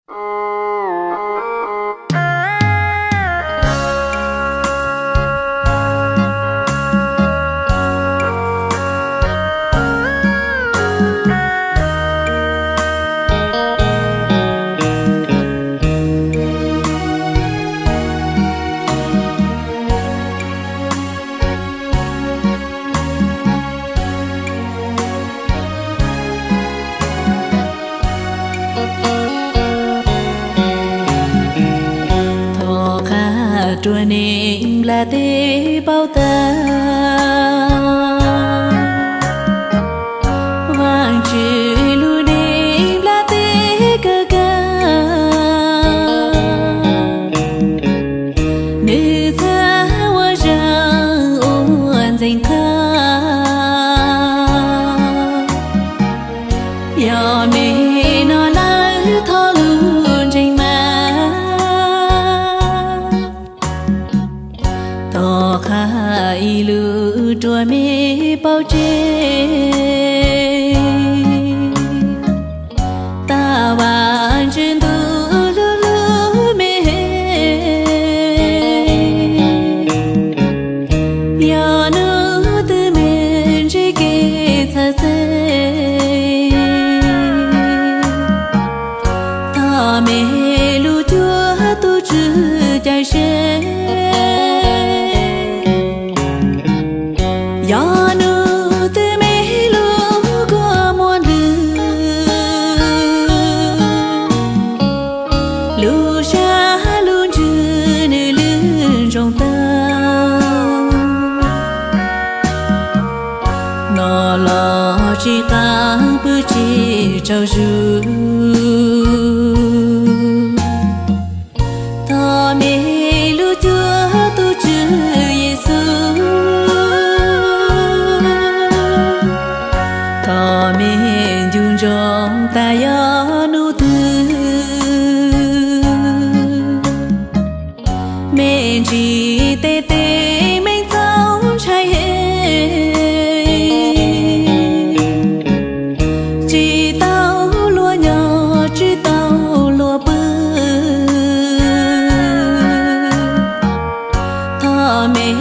Thov qab rua neeg nplaj teb paub tag, Vaajtswv lug neeg nplaj teb kawg kawg, nwg txhaj ua zaaj ua ntxeev qha. Yog mej nov lawv thov lug ntseeg mas, thov qha ib lug rua mej paub tseb. Tag Vaajtswv ntuj lug lug mej, yog nub twg mej ntsib kev txhawj xeeb, thov mej lug cuag tug tswv cawm sev. Yog nub twg mej lug kuas muaj ntws, lug sab lug ntsws nwg lub ntsoo tag, nov los tsi qaab pw tsi tsaug zug. Thov mej lug cuag tug Tswv Yexus, thov mej ncu ntsoov tas yog nub twg mej ntsib tej teeb meem txaus ntshai heev, tsi tau luag nyob tsi tau luag pw, thov mej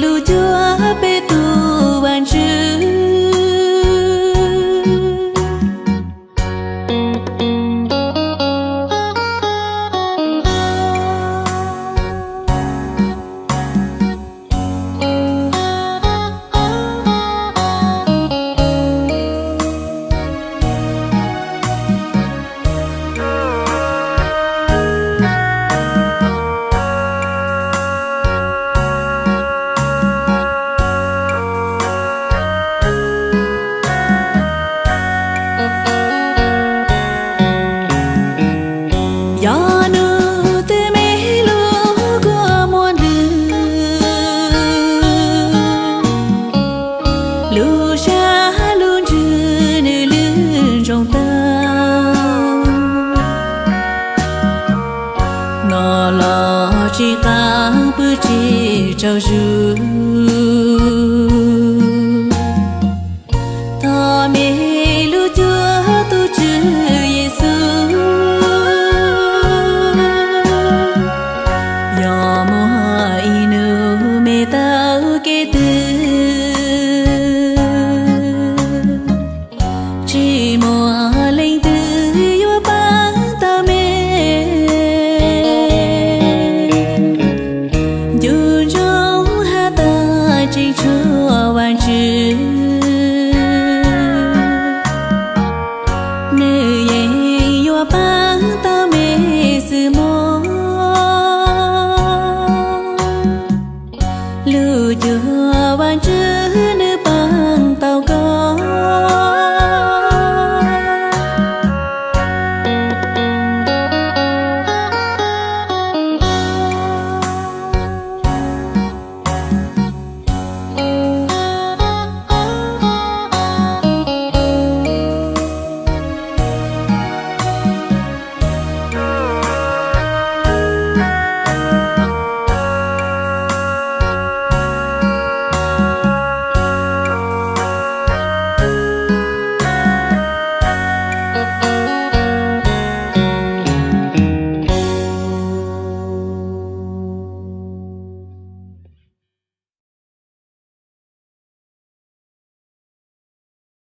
lug cuag peb tug Vaajtswv. Yog nub twg mej lug kuas muaj ntws, lug sab lug ntsws nwg lub ntsoo tag, nov los tsi qaab pw tsi tsaug zug.